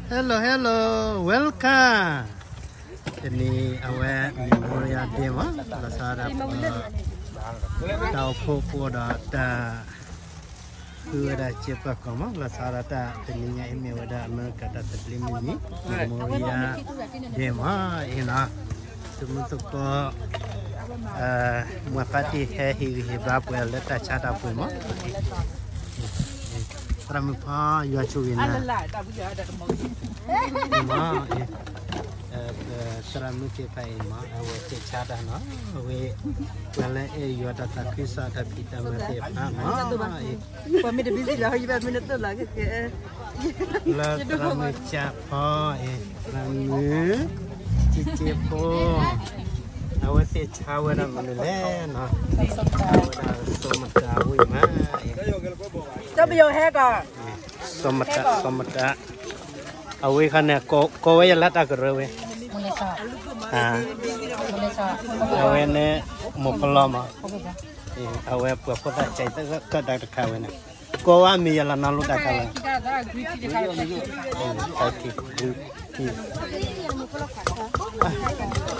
Hello, hello, welcome. တနံၤအဝဲ Memorial Day မး လီၤဆီဒၣ်တၢ် တၢ်အိၣ်ဖှိၣ်ဖိဒီးတၢ် ဃုဝဲဒၣ်စ့ပၢၢ်ကီၢ်မး လီၤဆီဒၣ်တၢ်တနံၤညါအံၤမ့ၢ်ဝဲဒၣ်အမဲရကၤတၢ်သဘျ့မုၢ်နံၤ Memorial Day မးအံၤနီၤ သုးမုၢ်သကိး မွဲဖါတံၢ်ဟဲဟ့ၣ်ဂံၢ်ဟ့ၣ်ဘါပှၤလၢတၢ်ဆါတၢ်ပှ့ၤမး သရၣ်မုၣ်ဖီယွၤဆိၣ်ဂ့ၤနၤ မး သရၣ်မုၣ်သ့ၣ်တဖၣ်အံၤမး အဝဲသ့ၣ်ဆါတၢ်နီၤ အဝဲ ပှၤလၢအဲၣ်ယွၤတၢ်သးခုကစီၣ်တၢ်ဖံးတၢ်မၤသ့ၣ်တဖၣ်မး ပှၤမ့ၢ်တဘံစံလၢဟီယဘၣ်မ့ၢ်နသိၣ်လီၤကဲ လၢသရၣ်မုၣ်ကၠၣ်ဖီအံၤ သရၣ်မုၣ် ကၠ့ကၠ့ဖိ အဝဲသ့ၣ်ဆါဝဲဒၣ်မနုၤလဲၣ်နီၤ ဆါဝဲဒၣ်စီၤမတၤဝံၣ်မးအံၤ စီၤမတၤ စီၤမတၤ အဝဲခါန့ၣ် ကိးဝဲယလၢတၢ်ကရၢဝဲ အဝဲန့ၣ် မိၢ်ဖလီမး အဝဲပှၤဖိသၣ်ကဲသၢကၢၣ်တၢ်တခါဝဲန့ၣ် ကိးဝဲမ့ၢ်ယလၢနီၤလိတၢ်ခါဝဲ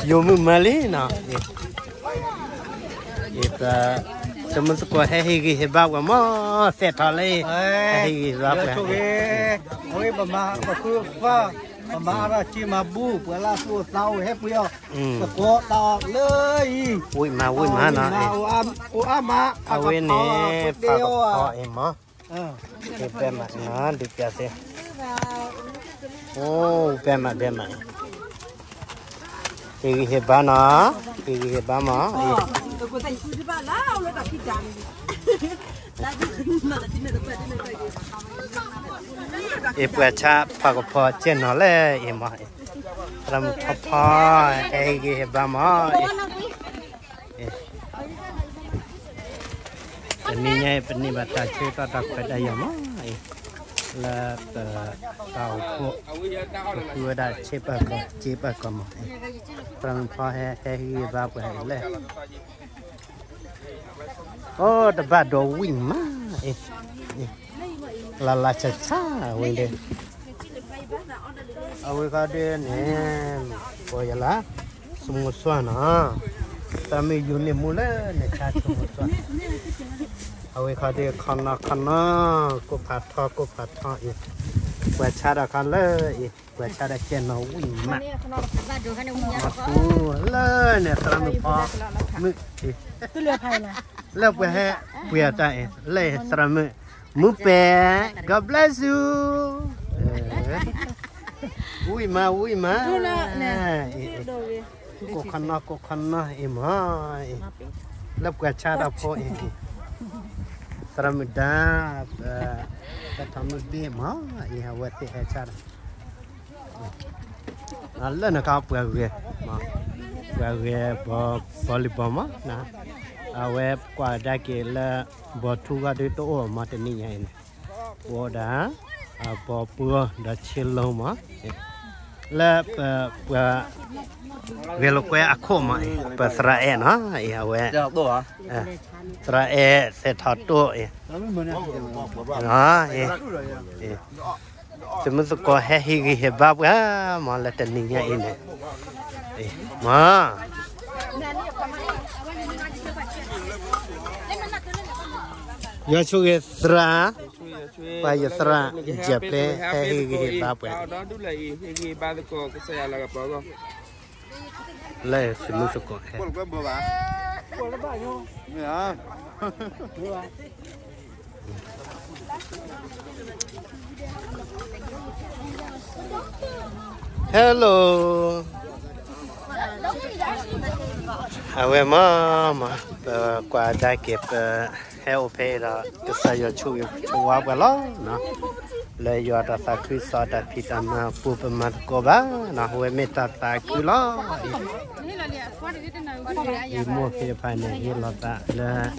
ယိၤမုၣ်မၢလံနီၤ သုးမုၢ်သကိးဟဲဟ့ၣ်ဂံၢ်ဟ့ၣ်ဘါပှၤမး သဲၣ်ထီၣ်လၢ ဟဲဟ့ၣ်ဂံၢ်ဟ့ၣ်ဘါပှၤ အဝဲပမၤ ပဃုပၢ် ပမၤအါထီၣ်က့မၤဘူၣ် ပှၤလၢအသူၣ်အိၣ်သးအိၣ်ဟဲပှ့ၤအီၤ သကိးတၢ်အီၣ်လၢအံၤ ဝံၣ်မး ဝံၣ်မးနီၤ အိၣ်အါမး အဝဲန့ၣ် ပှၤကဖီအံၤမး ဟ့ၣ်ဘဲမးနီၤ ဒုးပျးသ့ အိၣ်ဘဲမး ဘဲမး ဟ့ၣ်ဂံၢ်ဟ့ၣ်ဘါနီၤ ဟ့ၣ်ဂံၢ်ဟ့ၣ်ဘါမး အံၤ အံၤပှၤဆါပှၤကဖီကဲနီၤလၢအံၤမး သရၣ်မုၣ်ဖီဖီ ဟဲဟ့ၣ်ဂံၢ်ဟ့ၣ်ဘါမး အံၤ တနံၤညါအံၤ ပန့ၢ်ဘၣ်တၢ်ဆၢကတီၢ်တၢ်ခွဲးတၢ်ယာ်မးအံၤ လၢပတၢ်အိၣ်ဖှိၣ် ပဃုဝဲဒၣ်စ့ပၢၢ်ကီၢ် စ့ပၢၢ်ကီၢ်မးအံၤ သရၣ်မုၣ်ဖီဟဲ ဟဲဟ့ၣ်ဂံၢ်ဟ့ၣ်ဘါပှၤအံၤလဲၣ် အိၣ်တဘၣ်ဒီးဝံၣ်မးအံၤ လၢလၢဆးဆးဝံၤဒီး အဝဲခီဒုန့ၣ် ကိးယၤလၢ စမူစွၣ်နီၤ သရၣ်မုၣ်ယူၤန့ၢ်မူလၢနဆါစမူစွၣ် အဝဲခီဒုခီနီခီနီ ကိၣ်ဖးထီကိၣ်ဖးထီအံၤ ပှၤဆါတၢ်ခီလၢအံၤ ပှၤဆါတၢ်ကဲနီၤဝံၣ်မး မၤသူလၢန့ၣ် သရၣ်မုၣ်ဖီ မုၣ် လၢပှၤဟဲပှ့ၤအတၢ်အံၤ လၢသရၣ်မုၣ် မူပဲ God bless you ဝံၣ်မး ဝံၣ်မး ကိၣ်ခီနီ ကိၣ်ခီနီအံၤမး လၢပှၤဆါတၢ်ဖိအံၤ သရၣ်မုၣ်ဒါ ပထီၣ်မုၢ်ဘ့ၣ်မး အံၤအဝဲသ့ၣ်ဟဲဆါတၢ် လၢနခါပှၤဂဲၤ ပှၤဂဲၤဘီ volleyball မး အဝဲကွၢ်ကဒါက့ၤလၢ ဘီထူဂီၢ်ဒုတအိၣ်မးတနံၤညါအံၤန့ၣ် ပအိၣ်ဒၣ် ဘီပှီၢ်ဒီးဆ့လိမး လၢပ ပှၤ ဂဲၤလိာ်ကွဲအခိၣ်မး ပသရၣ်အဲၣ်နီၤ အံၤအဝဲ သရၣ်အဲၣ်သဲးထီၣ်တိၣ်အံၤ သုးမုၢ်သကိးဟဲဟ့ၣ်ဂံၢ်ဟ့ၣ်ဘါပှၤမး လၢတနံၤညါအံၤန့ၣ် မး ယွၤဆိၣ်ဂ့ၤသရၣ် ပှၤယသရၣ် ယဲၢ်ဖျဲ ဟဲဟ့ၣ်ဂံၢ်ဟ့ၣ်ဘါပှၤ လၢသုးမုၢ်သကိးဟဲ Hello အဝဲမးမး ပကွၢ်ကဒါက့ၤ ပဟဲအိၣ်ဖဲအံၤဒီး ကစၢ်ယွၤဆိၣ်ဂ့ၤဆိၣ်ဝါပှၤလီၤနီၤ လၢယွၤတၢ်သးခုကစီၣ်တၢ်ဖံးတၢ်မၤပူၤ ပမၤသကိးဘၣ်နီၤ အဝဲမ့ၢ်တၢ်သးခုလီၤ ယမိၢ်သ့ၣ်တဖၣ်န့ၣ် ဟ့ၣ်လီၤသးလၢ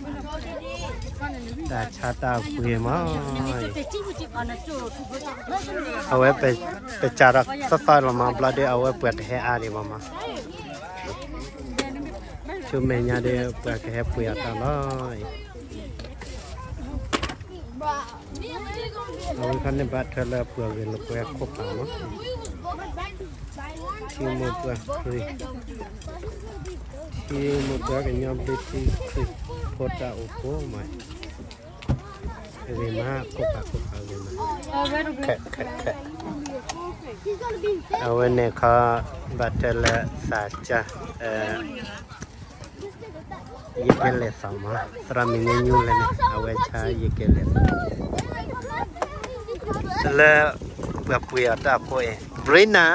တၢ်ဆါတၢ်ပှ့ၤမး အဝဲပစးထီၣ်သီသီလီၤမး ဘျီဒီး အဝဲပှၤကဟဲအါဒံးဘၣ်မး ဆူမဲာ်ညါဒီး ပှၤကဟဲပှ့ၤအီၤတၢ်လီၤ. အဝဲခီန့ၣ်ဘၣ်ထွဲလၢပှၤဂ့ၤလၢပှဲၤခိၣ်ဖးမး, ထံမိၢ်ပှၢ်, ထံမိၢ်ပှၢ်ကညီဘျ့ထံခရံာ်ဖိတၢ်အိၣ်ဖှိၣ်မး, ဂ့ၤမး ခိၣ်ဖးခိၣ်ဖးဂ့ၤမး, ခဲခဲခဲ, အဝဲန့ၣ်ခီ ဘၣ်ထွဲလၢသးစၢ် ယကဲလဲၤသီမး, သရၣ်မုၣ်ညိညိလဲၣ်န့ၣ် အဝဲဆါယကဲလဲၤသီ, လၢပှၤပှ့ၤအီၤတၢ်ဖိအံၤ Brina,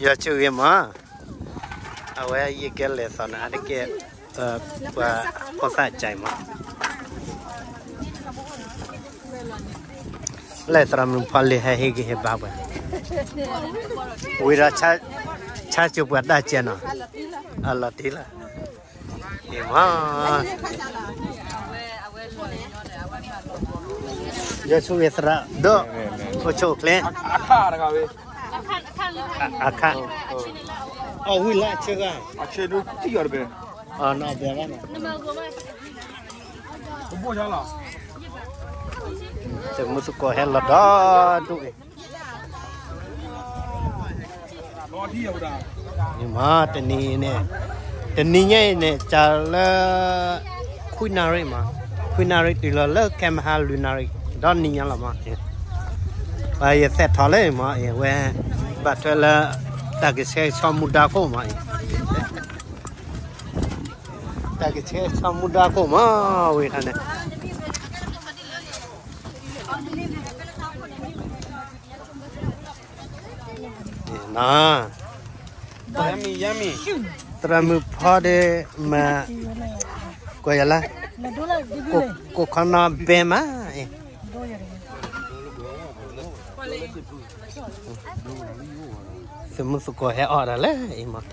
ယွၤဆိၣ်ဂ့ၤမး, အဝဲယကဲလဲၤသီန့ၣ် အတကဲ ပှၤဖိသၣ်ကၢမး, လၢသရၣ်မုၣ်ဖီလ့ၤဟဲဟ့ၣ်ဂံၢ်ဟ့ၣ်ဘါပှၤ, ဝံၤဒီး ဆါစိၤပှၤတၢ်ကဲနီၤ, အလီၤတံၢ်လီၤ, မး ယွၤဆိၣ်ဂ့ၤသရၣ်ဒီး အိၣ်ဆူၣ်အိၣ်ချ့, အခါ, အီၣ်ဝံၤလၢအဆၢဂၤ, အီၣ်နီၢ်ဘဲဘၣ်နီၤ, တမူသကိးဟဲလီၤဒီဒူၣ်အံၤ မး တနံၤအံၤန့ၣ်, တနံၤညါအံၤန့ၣ် စးလၢ ခွံနၣ်ရံၣ်မး, ခွံနၣ်ရံၣ်တုၤလီၤလၢ ခဲမဟါလွံၢ်နၣ်ရံၣ် ဒီနံၤညါလီၤမး, ယသဲးထီၣ်လၢမးအံၤ ဝဲ ဘၣ်ထွဲလၢ တၢ်ကဆှဲကဆှီမူဒါခိၣ်မးအံၤ, တၢ်ကဆှဲကဆှီမူဒါခိၣ်မး ဝဲခါန့ၣ် သရၣ်မုၣ်ဖီဒီးမၤ, ကွၢ်ယၤလၢ, ကိးခီနီၣ်ဘဲမးအံၤ, သမူသကိးဟဲအီၣ်တၢ်လၢအံၤမး,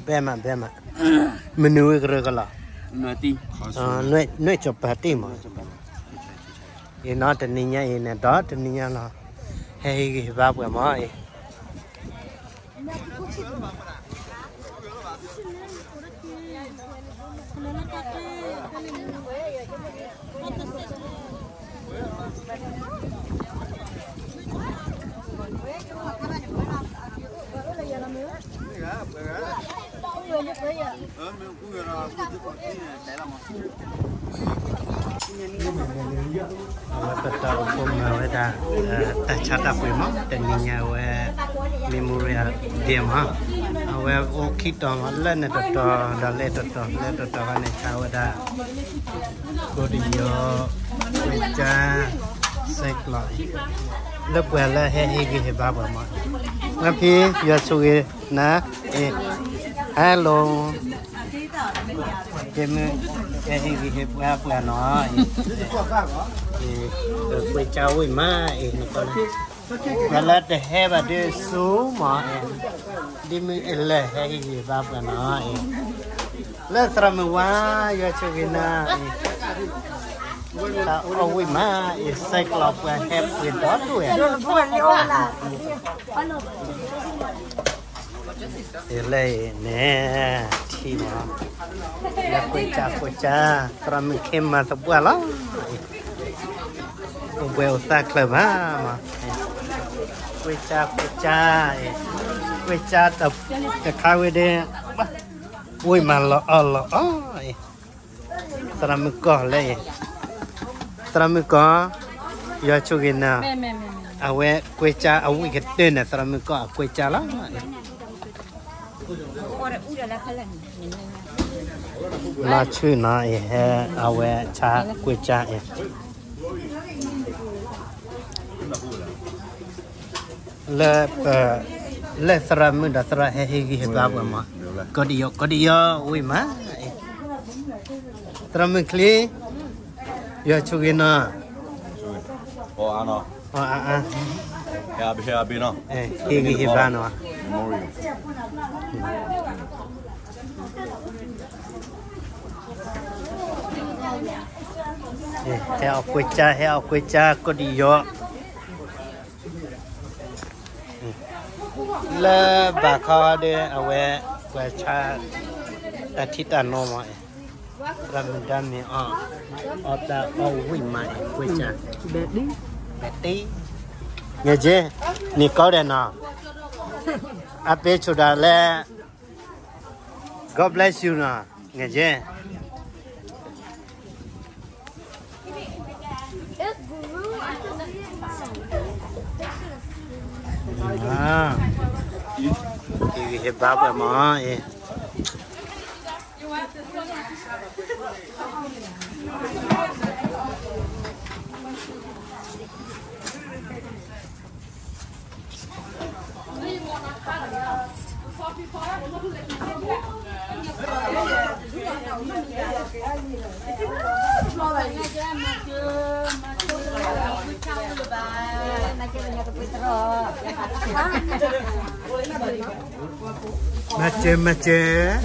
ဘဲမး ဘဲမး, မနုၤဝဲကရၢကလီၤ, နွဲၣ်ကၠီၤပၤတ့ၢ်မး, အံၤနီၢ်တနံၤညါအံၤန့ၣ် ဒီးတနံၤညါလီၤ, ဟဲဟ့ၣ်ဂံၢ်ဟ့ၣ်ဘါပှၤမးအံၤ အဝဲပတၢ်အိၣ်ဖှိၣ်မၤဝဲဒၣ် တၢ်ဆါတၢ်ပှ့ၤမး တနံၤညါအဝဲ Memorial Day မး အဝဲအိၣ်ခံတီၤမး လၢန့ၣ်တတီၤ ဒီးလၢတတီၤ လၢတတီၤခါန့ၣ်ဆါဝဲဒၣ် ကိးဒယီၤ ဝ့ၢ်ကၠါ စဲးကျီး လၢပှၤလၢဟဲဟ့ၣ်ဂံၢ်ဟ့ၣ်ဘါပှၤမး မ့ၢ်ဖံ ယွၤဆိၣ်ဂ့ၤနၤ Hello ကမ့ၢ် ဟဲဟ့ၣ်ဂံၢ်ဟ့ၣ်ဘါပှၤနီၤ ကွ့ၢ်ကၠါဝ့ၢ်မးအံၤ ပှၤလၢတဟဲဘၣ်ဒ်ဆူမးအံၤ ဒ်မ့ၢ်အလဲၤဟဲဟ့ၣ်ဂံၢ်ဟ့ၣ်ဘါပှၤနီၤအံၤ လၢသရၣ်မုၣ်ဝါ ယွၤဆိၣ်ဂ့ၤနၤအံၤ တၢ်အီၣ်ဝံၣ်မးအံၤ စဲးကျီးပှၤဟဲပှ့ၤဒီဒူၣ်ဝဲ အံၤလၢအံၤန့ၣ် ထံမး လၢကွ့ၢ်ကၠါကွ့ၢ်ကၠါ သရၣ်မုၣ်ခ့မၤသပှၢ်လီၤ အိၣ်ဘှံးအိၣ်သါချၢဘၣ်မး ကွ့ၢ်ကၠါကွ့ၢ်ကၠါအံၤ ကွ့ၢ်ကၠါတခါဝဲဒၣ် ဝံၣ်မးလီၤအီၣ်လီၤအီအံၤ သရၣ်မုၣ်ကီၢ်လၢအံၤ သရၣ်မုၣ်ကီၢ် ယွၤဆိၣ်ဂ့ၤနၤ အဝဲကွ့ၢ်ကၠါအဝံၣ်ကတၢၢ်န့ၣ် သရၣ်မုၣ်ကီၢ်အကွ့ၢ်ကၠါလီၤ လီၤဆူၣ်နီၤအံၤ ဟဲအဝဲဆါကွ့ၢ်ကၠါအံၤ လၢပ လၢသရၣ်မုၣ်ဒီးသရၣ်ဟဲဟ့ၣ်ဂံၢ်ဟ့ၣ်ဘါပှၤမး ကီးဒယီၤ ကီးဒယီၤဝံၣ်မးအံၤ သရၣ်မုၣ်ချံ ယွၤဆိၣ်ဂ့ၤနီၤ အါအါ ဟ့ၣ်ဂံၢ်ဟ့ၣ်ဘါနီၤ ဟဲအီၣ်ကွ့ၢ်ကၠါ ဟဲအီၣ်ကွ့ၢ်ကၠါ ကီးဒယီၤ လၢဘၣ်ခီဒီးအဝဲ ပှၤဆါ တၢ်ထံတၢ်နိမးအံၤ မတၤမ့ၢ်အီၣ်, အီၣ်တၢ်အီၣ်ဝံၣ်မးအံၤ ဝံၣ်စၢ်, ဘဲတံ, ဘဲတံ, ငယ်ချင်း, နေကောင်းတယ်နော်, အပေးဆိုတာလဲ, God bless you နော်, ငယ်ချင်း. Ê, hê bá bẹ mò, ê. Mece, mece.